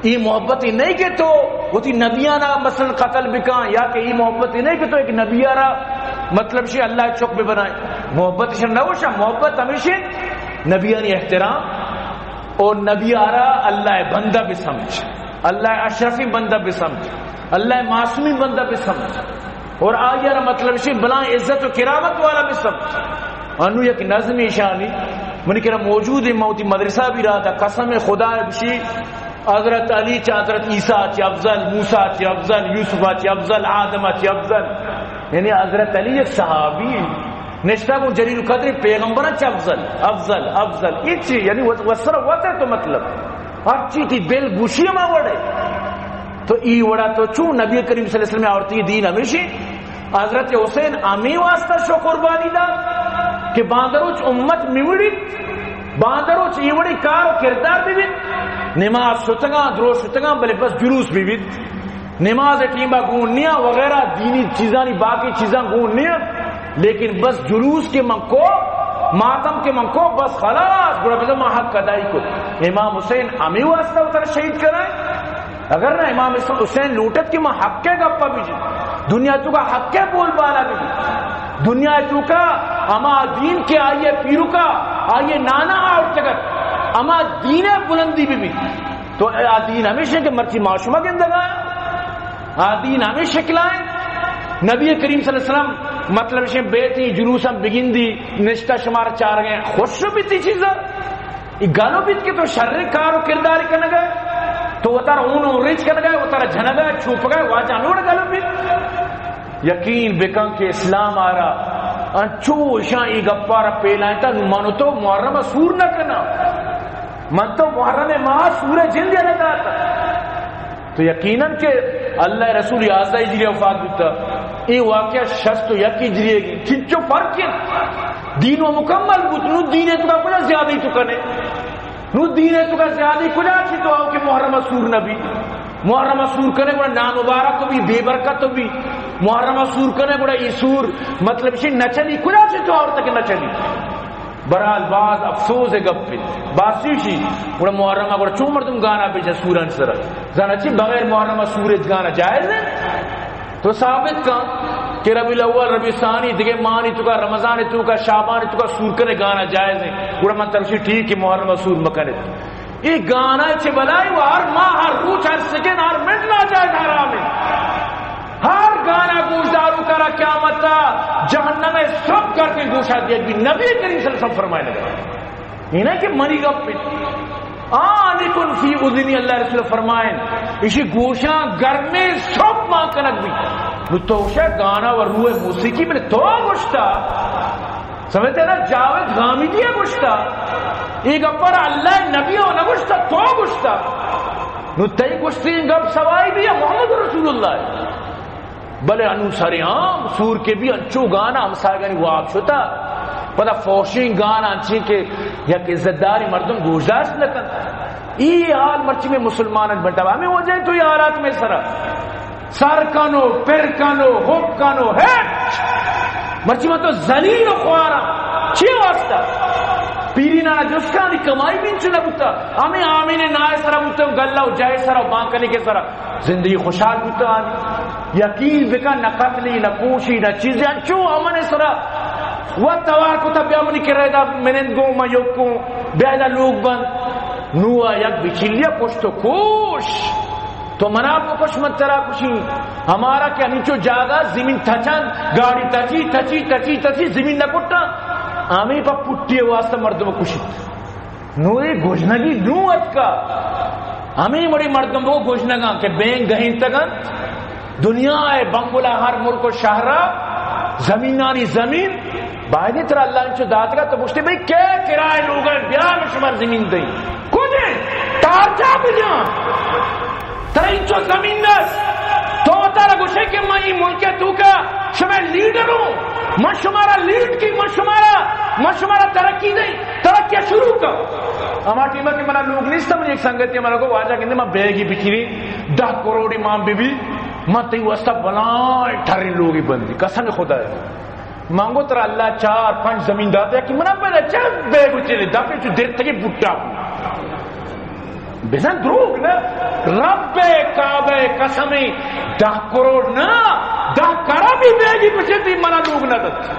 اے محبتی نہیں کہ تو وتی نبیانا مثلاً قتل بکاں، یا کہ اے محبتی نہیں کہ تو ایک نبیارا مطلب شی اللہ چک بہ بنائے۔ محبت شر نہ ہوشا، محبت ہمیشہ نبیانی احترام اور نبیارا اللہ بندہ بسمجھ، اللہ اشرفی بندہ بسمجھ، اللہ معصومی بندہ بسمجھ۔ اور آئی ءَ را مطلب شی بلاں عزت و کرامت والا بہ سمجھ۔ انو یک نظمی شانی منی کرا موجود ہے، من وتی مدرسہ بھی رہا تھا، قسم خدا بشی حضرت علی چہ حضرت عیسیٰ چہ افضل، موسیٰ چہ افضل، یوسف چہ افضل، آدم چہ افضل۔ یعنی حضرت علی یک صحابی نشتہ گوں جلیل القدر پیغمبر چہ افضل، افضل، افضل۔ اچ یعنی وس-، وسر وت ہے تو مطلب۔ ہرچی تی دل گوشی ہما وڑ ہے۔ تو ای وڑا تو چون نبی کریم صلی اللہ علیہ وسلم آورتی دین ہمیشی حضرت حسین ہمے واسطہ شو قربانی دات کہ باندروچ امت میوڑیت، باندروچ ای وڑی کار و کردار ببیت، نماز شتگاں، درو شتگاں، بلے بس جلوس ببیت۔ نماز ٹیما گون نیا وغیرہ دینی چیزانی باقی چیزاں گون نیا، لیکن بس جلوس کہ من کو، ماتم کہ من کو، بس خلاص، گڑا بزن ما حق ادائی کو۔ امام حسین ہمے واسطہ اتر شہید کرائے۔ اگر نہ امام حسین لوٹت کہ ما حق کے گپا بجی، دنیا تو کا حق کے بول بالا بجی، دنیا تو کا اما دین کے آئیے پیرو کا آئیے نانا آورتگت، اما دین بلندی ببی۔ تو آ دین ہمیشہ کہ مرچی ما شما گندگا، آ دین ہمیں شکلائیں۔ نبی کریم صلی اللہ علیہ وسلم مطلب شے بیتی جلوساں بگندی، نشتہ شمار چارگیں، خوش بیتی چیزا۔ ای گالو بیت کہ تو شر کار و کردار کنگا، تو وتارا اون و ریچ کنگا، وتارا جنگا، چوپگا، واجہ ہمیں وڑ گالو بیت۔ یقین بکن کہ اسلام آرا انچو اشاں ای گپارا پیلائیں تا، من تو محرم سور نہ کنا، من تو محرم ماہ سور جند نہ داتا۔ تو یقیناً کہ اللہ رسول یازدہ ہجری وفات بوتا، اے واقعہ شست و یک ہجری ہے، چنچو فرق ہے۔ دین و مکمل بوت، نو دین تو کا کجا زیادہ ہی تو کنے۔ نو دین تو کا زیادہ کجا چی تو آؤ کہ محرم سور نبی؟ محرم سور کنے گڑا نامبارک بھی، بے برکت بھی۔ محرم سور کنے گڑا ای سور، مطلب شی نچلی، کجا چی تو آؤ تک نچلی؟ برحال باز افسوس ہے گپ ہے۔ باز چی شی؟ گڑا محرم گڑا چون مردم گانا بجا سوران سرا؟ زانا چی بغیر محرم سور گانا جائز ہے؟ تو ثابت کن کہ ربیع الاول، ربیع ثانی، دگہ ماہانی تو کا، رمضان تو کا، شعبان تو کا سور کنے گانا جائز ہیں۔ گڑا من ترشی ٹھیک کہ محرم سور مکنے۔ اے گانا چہ بلائی و ہر ماہ، ہر روچ، ہر سیکنڈ، ہر منٹ ناجائز حرام ہے۔ ہر گانا گوشدارو کرا قیامت تا جہنم ہے سب کر کے گوشا دیا بھی۔ نبی کریم صلی اللہ علیہ وسلم فرمائے لگا۔ یہ نہ کہ منی گپ پہ۔ آنکن فی اذنی، اللہ رسول فرمائن، اشی گوشاں گرمیں سب مان کنگ بھی۔ نو تو گوشا گانا و روح موسیقی، من تو گوشتا۔ سمجھتے نا، جاوید غامدی گوشتا۔ یہ گپر اللہ نبی ہو نہ گوشتا، تو گوشتا۔ نو تئی گوشتی گپ سوائی بھی ہے، محمد رسول اللہ ہے۔ بلے انو سرے عام سور کے بھی انچو گانا ہمسایگانی واب شتا۔ پدا فوشیں گانا انچیں کہ یک عزت داری مردم گوشداشت نہ کنت۔ ای حال مرچی میں مسلمان بنتا۔ ہمیں وجہ تو یہ حالات میں سرا سر کنو، پر کنو، حب کنو، ہیچ۔ مرچی میں تو ذلیل و خوارا۔ چی واسطہ؟ پیری نانا جسکانی کمائی بھی انچو نہ بوتا۔ ہمیں آمین نائے سرا بوتا، گلہ و جائے سرا و بانکنے کے سرا۔ زندگی خوشحال بوتگ آنی۔ یقین بکن، نہ قتلی، نہ کوشی، نہ چیزی، انچو امن سرا و توار کتا، بیا منی کرا ادا منند گوں، ما یکوں، بیا ادا لوگ بند۔ نو آ یک بچلیا کشت و کوش۔ تو منا بکش، من ترا کشی۔ ہمارا کہ ہمینچو جاگہ زمین تچن، گاڑی تچی، تچی، تچی، تچی، زمین نہ کٹا۔ ہمیں پہ پٹی واسطہ مردم کشی۔ نو اے گژنگی نو اتکا۔ ہمے مڑی مردم بو گژنگاں کہ بینک گہینتگ انت۔ دنیا ء بنگلہ، ہر ملک و شہر ء زمینانی زمین۔ بایدیں ترا اللہ انچو داتگا تو گوشتے، بھئی کئے کرائے لوگ ء، بیا من شمار زمین دئی۔ کجے؟ تارچا بجان۔ ترا انچو زمین دست۔ تو وتارا گوشے کہ من ای ملک ء توکا شمئے لیڈر ہوں، من شمارا لیڈ کی، من شمارا، من شمارا ترقی دئی۔ ترقی شروع کن۔ ہما ٹیم ء کہ منا لوگ نیست، من یک سنگتے منا گو، واجہ گندے من بیگی بچیری، دہ کروڑی مان بی بی، من تئی واسطہ بلائیں ٹریں لوگی بندی، قسم خدا ہے۔ من گو ترا اللہ چار پنچ زمین داتے کہ منا پہلے چند بیگ چلے، دفعے چو درتگی بوٹا۔ بزن دروگ نہ، رب کعبہ قسم، دہ کروڑ نہ، دہ کرمی بیگی بچے تی منا لوگ نہ دت۔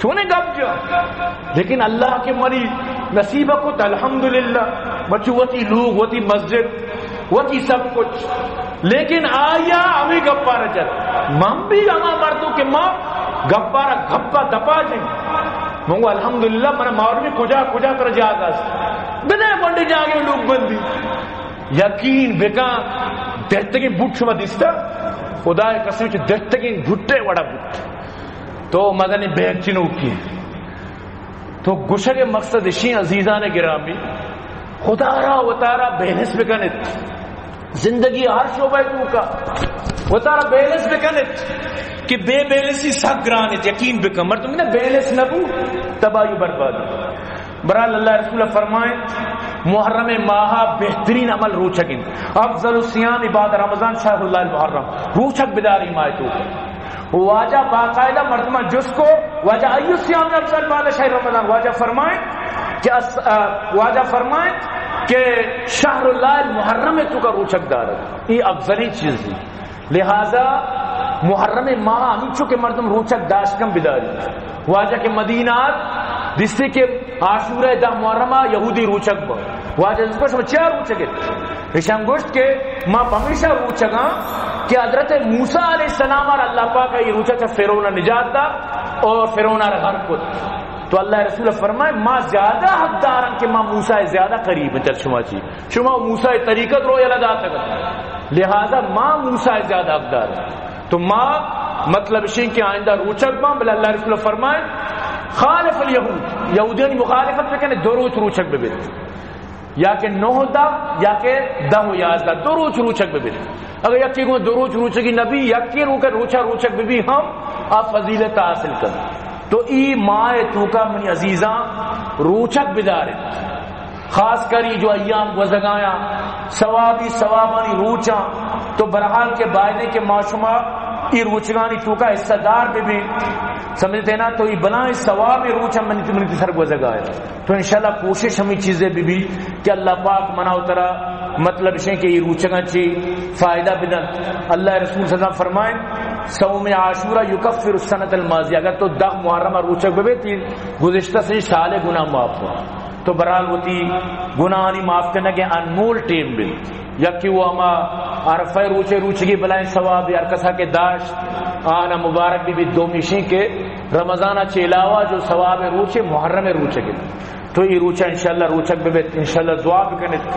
چونیں گپ جو۔ لیکن اللہ کہ منی نصیب کت، الحمدللہ، بچو وتی لوگ، وتی مسجد، وتی سب کچھ۔ لیکن آیا ہمیں گپا نہ چل۔ من بھی ہما مردوں کہ ما گپا را گپا دپا جن۔ من گو الحمدللہ، من معلوم کجا کجا تر جاگہ است۔ بدے بندے جاگے لوگ بندی۔ یقین بکن، درتگیں بوٹ شما دیستا؟ خدا قسم چہ درتگیں بوٹے وڑا بوٹ۔ تو مزنیں بیگ چنوکی۔ تو گشگ مقصد اشی، عزیزان گرامی، خدا را وتارا بیلنس بکنت۔ زندگی ہر شعبہ توکا وتارا بیلنس بکنت کہ بے بیلنسی سک گرانت۔ یقین بکن، مردم نہ بیلنس نہ بو، تباہی و بربادی۔ برحال اللہ رسول فرمائیں، محرم ماہ بہترین عمل روچگ انت۔ افضل الصیام بعد رمضان شہر اللہ المحرم۔ روچگ بداری ماہ تو۔ واجہ باقاعدہ مردمان جست کو، واجہ ای الصیام افضل بعد شہر رمضان۔ واجہ فرمائیں کہ اس-، آ، واجہ فرمائیں کہ شہر اللہ المحرم توکا روچگ دار۔ یہ افضلین چیز دی۔ لہذا محرم ماہ ہمینچو کہ مردم روچگ داشت کن بداری۔ واجہ کہ مدینہ آت، دیستی کہ عاشورہ دہ محرم ء یہودی روچگ با۔ واجہ جست کو شما چیا روچگ ات؟ ایشان گوشت کہ ما پمیشا روچگاں کہ حضرت موسی علیہ السلام ء اللہ پاک ء یہ روچگ چہ فرعون نجات دا اور فرعون ء غرق کت۔ تو اللہ رسول فرمائے، ما زیادہ حقدار ہیں کہ ما موسی زیادہ قریب ہیں چر شما چی۔ شما موسی طریقت رو یلا داتگ، لہذا ما موسی زیادہ حقدار ہیں۔ تو ما مطلب شین کہ آئندہ روچگ باں، بلے اللہ رسول فرمائے، خالف الیہود، یہودیانی مخالفت بکنے، دو روچ روچگ ببیت، یا کہ نو دہ، یا کہ دہ و یازدہ، دو روچ روچگ ببیت۔ اگر یکی گوں دو روچ روچگی نبی، یکی روکہ روچا روچگ ببی ہم آ فضیلت حاصل کن۔ تو ای ماہ توکا منی عزیزاں روچگ بدارت۔ خاص کر ای جو ایام گوزگایاں، ثوابی ثوابانی روچاں، تو برحال کہ بایدیں کہ ما شما ای روچگانی توکا حصہ دار ببیں۔ سمجھتے نا؟ تو ای بلائیں ثوابی روچاں منی، منی سر گوزگایا۔ تو انشاءاللہ کوشش ہمیں چیزیں ببی کہ اللہ پاک منا و ترا مطلب شیں کہ ای روچگاں چی فائدہ بدن۔ اللہ رسول صلی اللہ علیہ وسلم فرمائیں، صوم عاشورہ یکفر السنۃ الماضیہ، اگر تو دہ محرم روچگ ببے تی گزشتہ سے سال گناہ معاف ہو۔ تو برحال وتی گناہانی معاف کنگ ء انمول ٹیم بیت۔ یکی وہ ہما عرفہ روچے روچگی بلائیں ثواب ہر کسا کہ داشت، آنا مبارک بی بی۔ دومی شیں کہ رمضان چے علاوہ جو ثواب روچے محرم روچگی، تو ای روچا انشاءاللہ روچگ ببیت۔ انشاءاللہ دعا بکنیت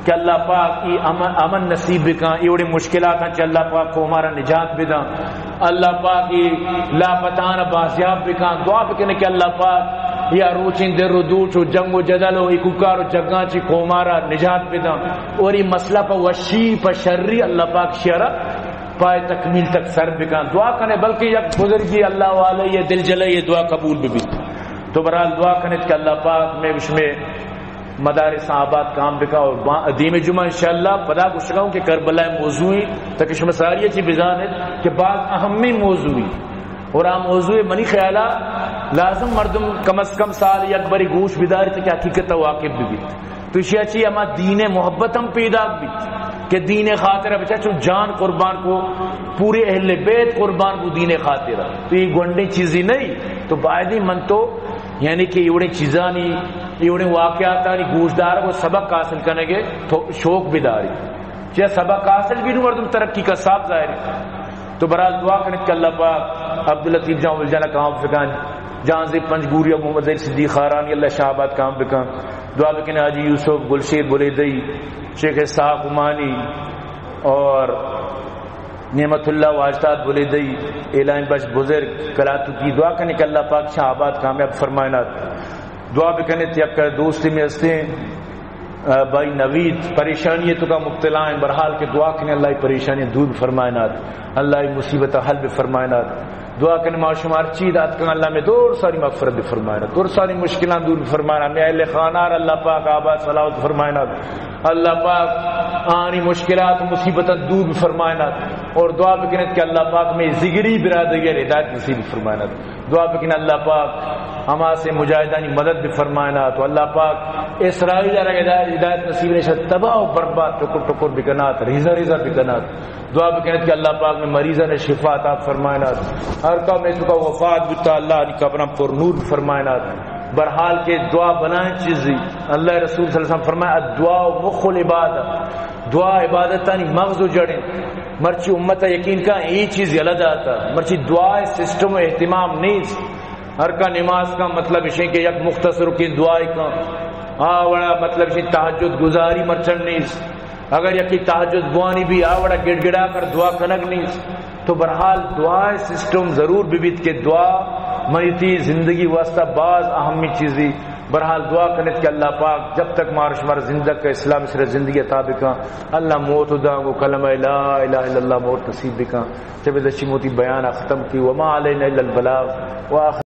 کہ اللہ پاک ای امن، امن نصیب بکن، ای وڑی مشکلاتاں چہ اللہ پاک قومارا نجات بدن۔ اللہ پاک ای لاپتاں بازیاب بکن۔ دعا بکنے کہ اللہ پاک یا روچیں در و دوچ و جنگ و جدل و اکوکار و جگاں چی قومارا نجات بدن اور ای مسئلہ پہ وشی پہ شری اللہ پاک شیرا پائے تکمیل تک سر بکن۔ دعا کنے بلکہ یک بزرگی اللہ والے یہ دل جلے یہ دعا قبول ببی۔ تو برحال دعا کنیت کہ اللہ پاک میں بشمے مدارس آباد کام بکا اور با-، دیم جمعہ انشاءاللہ پدا گوشگاؤں کہ کربلا موضوع ہیں، تاکہ شما ساری چی بزانت کہ بعض اہمی موضوع ہیں۔ اور آ موضوع منی خیالا لازم مردم کم از کم سال یک بری گوش بداری تاکہ حقیقت واقف ببیت۔ تو اشیا چی ہما دین محبت ہم پیدا بیت کہ دین خاطر بچا چون جان قربان کو، پورے اہل بیت قربان کو دین خاطر۔ تو یہ گونڈیں چیزی نہیں، تو بایدیں من تو یعنی کہ ایوڑیں چیزانی، ایوڑیں واقعاتانی گوشدار کو سبق حاصل کنگے تو شوق بداری۔ چہ سبق حاصل بی نو مردم ترقی کا صاحب ظاہر ہے۔ تو برحال دعا کنیت کہ اللہ پاک عبداللطیف جان ولجانا کام فکان، جان زی پنجگوری ابو مزید صدیق خارانی اللہ شہباد کام بکن۔ دعا بکنے حاجی یوسف گلشیر بلیدئی، شیخ اسحاق عمانی اور نعمت اللہ واجداد بلیدئی، اعلان بخش بزرگ کلاتو کی۔ دعا کنے کہ اللہ پاک شاہ آباد کامیاب فرمائنات۔ دعا بکنیت یک دوست میں ہستے، آ، بھائی نوید پریشانی تو کا مبتلا ہیں، برحال کے دعا کنے اللہ پریشانی دور فرمائنات، اللہ مصیبت حل بفرمائنات۔ دعا کنے ما شما ہر چیز دات کن اللہ میں دور ساری مغفرت بفرمائنات، دور ساری مشکلات دور بفرمائنات، میں اہل خانار اللہ پاک آباد سلامت فرمائنات۔ اللہ پاک آنی مشکلات و مصیبتاں دور بفرمائنات اور دعا بکنیت کہ اللہ پاک میں ذگری برادری ہدایت نصیب فرمائنات۔ دعا بکن اللہ پاک ہما سے مجاہدانی مدد بفرمائنات و اللہ پاک اسرائیل را ہدایت، ہدایت نصیب نشد، تباہ و برباد ٹکر ٹکر بکنات، ریزہ ریزہ بکنات۔ دعا بکنیت کہ اللہ پاک میں مریضاں نے شفا عطا فرمائنات۔ ہر کا میں تو کا وفات بتا اللہ علی قبرم پر نور فرمائنات۔ برحال کے دعا بلائیں چیزی۔ اللہ رسول صلی اللہ علیہ وسلم فرمایا، الدعاء مخ العبادہ، دعا عبادتانی مغز و جڑیں۔ مرچی امت یقین کا ای چیز یلہ داتا، مرچی دعا سسٹم و اہتمام نیست۔ ہر کا نماز کا مطلب اشیں کہ یک مختصر کی دعائی کا، آ وڑا مطلب اشیں تہجد گزاری مرچن نیست۔ اگر یکی تہجد بوانی بھی آ وڑا گڑگڑا کر دعا کنگ نیست۔ تو برحال دعا سسٹم ضرور ببیت کہ دعا منی تی زندگی واسطہ باز اہمی چیزی۔ برحال دعا کنیت کہ اللہ پاک جب تک مار شمار زندگ کا اسلام سر زندگی عطا بکن، اللہ موت داں گو کلمہ لا الہ الا اللہ موت نصیب بکن۔ جب دشی موتی بیان ختم کی، وما علینا الا البلاغ، وآخر